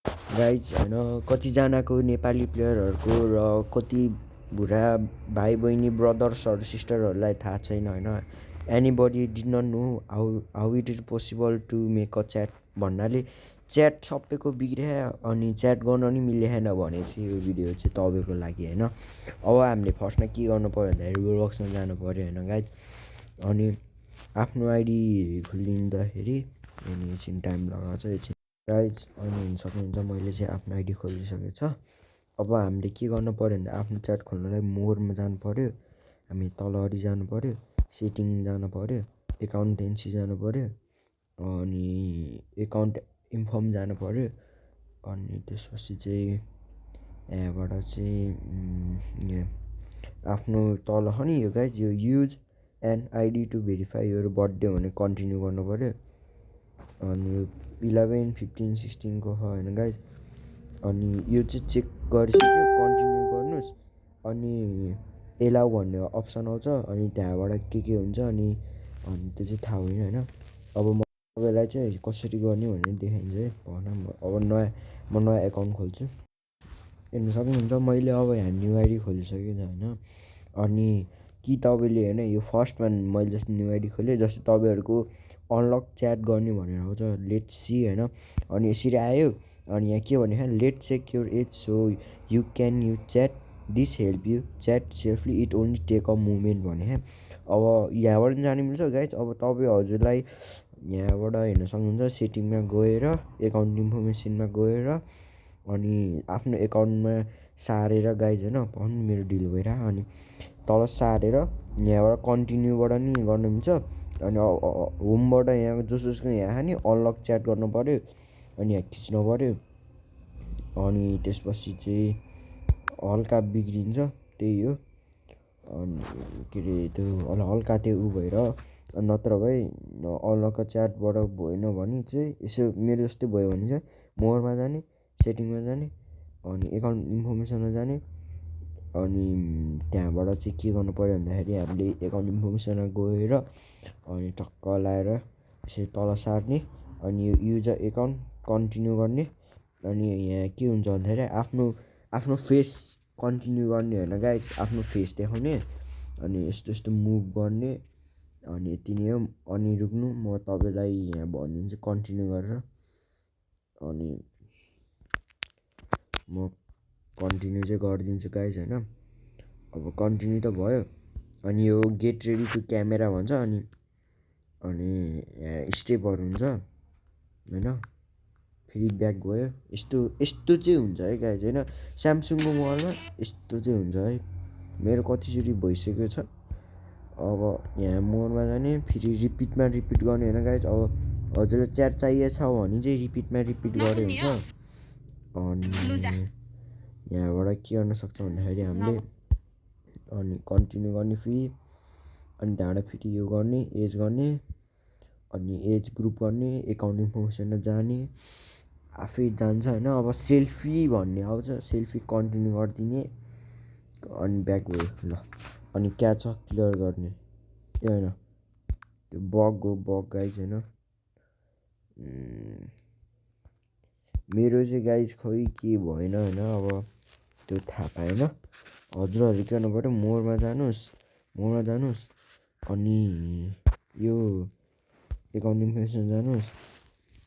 Guys होइन कतिजनाको नेपाली प्लेयरहरूको र कति बुढा भाइ बहिनी ब्रदर्सहरू सिस्टरहरूलाई थाहा छैन होइन anybody did not know how it is possible to make a chat भन्नाले च्याट सबैको बिग्रियो अनि च्याट गर्न नि मिलेन भने चाहिँ यो भिडियो चाहिँ तपाईँको लागि होइन। अब हामीले फर्स्टमा के गर्नु पऱ्यो भन्दाखेरि रोबक्समा जानु पऱ्यो होइन गाइज। अनि आफ्नो आइडी खोलिँदाखेरि अनि एकछिन टाइम लगाएको छ एकछिन गाइज। अनि हेर्न सक्नुहुन्छ मैले चाहिँ आफ्नो आइडी खोलिसकेको छ। अब हामीले के गर्नु पऱ्यो भन्दा आफ्नो च्याट खोल्नलाई मोरमा जानु पऱ्यो, हामी तलहरि जानु पऱ्यो, सेटिङ जानु पऱ्यो, एकाउन्टेन्सी जानु पऱ्यो, अनि एकाउन्ट इन्फर्म जानु पऱ्यो। अनि त्यसपछि चाहिँ यहाँबाट चाहिँ आफ्नो तल छ नि यो गाइज यो use and ID to verify your birthday भने कन्टिन्यू गर्नु पऱ्यो। अनि 11, 15, 16 को छ होइन गाइज। अनि यो चाहिँ चेक गरिसक्यो कन्टिन्यू गर्नुहोस् अनि एलाउ भन्ने अप्सन आउँछ अनि त्यहाँबाट के हुन्छ अनि त्यो चाहिँ थाहा होइन होइन। अब म तपाईँलाई चाहिँ कसरी गर्ने भनेर देखाइन्छ है। अब म नयाँ एकाउन्ट खोल्छु। हेर्न सक्नुहुन्छ मैले अब यहाँ न्यू आइडी खोलिसकेँ होइन। अनि कि तपाईँले होइन यो फर्स्टमा मैले जस्तो न्यू आइडी खोलेँ जस्तो तपाईँहरूको अनलक च्याट गर्ने भनेर आउँछ लेट्स सी होइन। अनि यसरी आयो अनि यहाँ के भने let check your age so you can you chat this help you chat safely it only take a movement भने। अब यहाँबाट जानु मिल्छ गाइज। अब तपाईँ हजुरलाई यहाँबाट हेर्न सक्नुहुन्छ सेटिङमा गएर एकाउन्ट इन्फर्मेसनमा गएर अनि आफ्नो एकाउन्टमा सारेर गाइज होइन भन्नु मेरो डिल भइरहेको अनि तल सारेर यहाँबाट कन्टिन्यूबाट नि गर्न मिल्छ। अनि होमबाट यहाँ जसको यहाँ नि अनलक च्याट गर्नु पऱ्यो अनि यहाँ खिच्नु पऱ्यो। अनि त्यसपछि चाहिँ हल्का बिग्रिन्छ त्यही हो। अनि के अरे त्यो हल्का त्यो उ भएर नत्र भए अनलक च्याटबाट भएन भने चाहिँ यसो मेरो जस्तै भयो भने चाहिँ मोरमा जाने सेटिङमा जाने अनि एकाउन्ट इन्फर्मेसनमा जाने अनि त्यहाँबाट चाहिँ के गर्नु पऱ्यो भन्दाखेरि हामीले एकाउन्ट इन्फर्मेसनमा गएर अनि टक्क लाएर यसरी तल सार्ने अनि यो युजर एकाउन्ट कन्टिन्यू गर्ने। अनि यहाँ के हुन्छ भन्दाखेरि आफ्नो फेस कन्टिन्यू गर्ने होइन गाइज आफ्नो फेस देखाउने अनि यस्तो यस्तो मुभ गर्ने अनि यति नै हो। अनि रुक्नु म तपाईँलाई यहाँ भनिदिन्छु कन्टिन्यू गरेर अनि म कन्टिन्यू चाहिँ गरिदिन्छु गाइज होइन। अब कन्टिन्यू त भयो अनि यो गेट रेडी टु क्यामेरा भन्छ अनि यहाँ स्टेपहरू हुन्छ होइन फेरि ब्याक गयो यस्तो चाहिँ हुन्छ है गाइज होइन। स्यामसङको मोबाइलमा यस्तो चाहिँ हुन्छ है मेरो कतिचोटि भइसकेको छ। अब यहाँ मोडमा जाने फेरि रिपिट गर्ने होइन गाइज। अब हजुरलाई च्याट चाहिएको छ भने चाहिँ रिपिट गरे हुन्छ। अनि यहाँबाट के गर्न सक्छ भन्दाखेरि हामीले अनि कन्टिन्यू गर्ने फेरि अनि त्यहाँबाट फेरि यो गर्ने एज गर्ने अनि एज ग्रुप गर्ने एकाउन्ट इन्फर्मेसनमा जाने आफै जान्छ होइन। अब सेल्फी भन्ने आउँछ सेल्फी कन्टिन्यू गरिदिने अनि ब्याक गयो ल अनि क्याच क्लियर गर्ने ए होइन त्यो बग गाइज होइन। मेरो चाहिँ गाइज खोइ के भएन होइन अब त्यो थाहा पाएन। हजुरहरूले के गर्नु पऱ्यो मोरमा जानुहोस् अनि यो एकाउन्ट इन्फर्मेसन जानुहोस्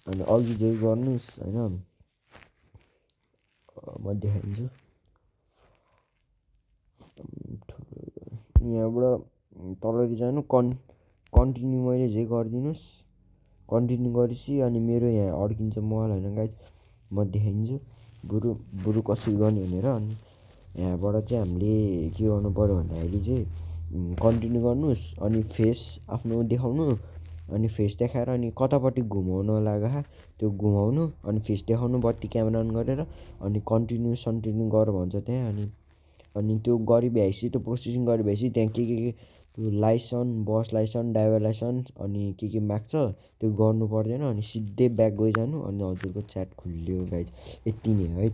अनि अघि जे गर्नुहोस् होइन म देखाइदिन्छु। यहाँबाट तलरि जानु कन्टिन्यू मैले जे गरिदिनुहोस् कन्टिन्यू गरेपछि अनि मेरो यहाँ अड्किन्छ मोबाइल होइन गाइज म देखाइदिन्छु बरु कसरी गर्ने भनेर। अनि यहाँबाट चाहिँ हामीले के गर्नु पऱ्यो भन्दाखेरि चाहिँ कन्टिन्यू गर्नुहोस् अनि फेस आफ्नो देखाउनु अनि फेस देखाएर अनि कतापट्टि घुमाउनु लाग्यो त्यो घुमाउनु अनि फेस देखाउनु बत्ती क्यामेरा अन गरेर अनि कन्टिन्यू गर भन्छ त्यहाँ अनि त्यो गरिभएपछि त्यो प्रोसेसिङ गरिभएपछि त्यहाँ के त्यो लाइसेन्स बस लाइसेन्स ड्राइभर लाइसेन्स अनि के माग्छ त्यो गर्नु पर्दैन अनि सिधै ब्याक गइजानु अनि हजुरको च्याट खुल्यो गाइज यति नै है।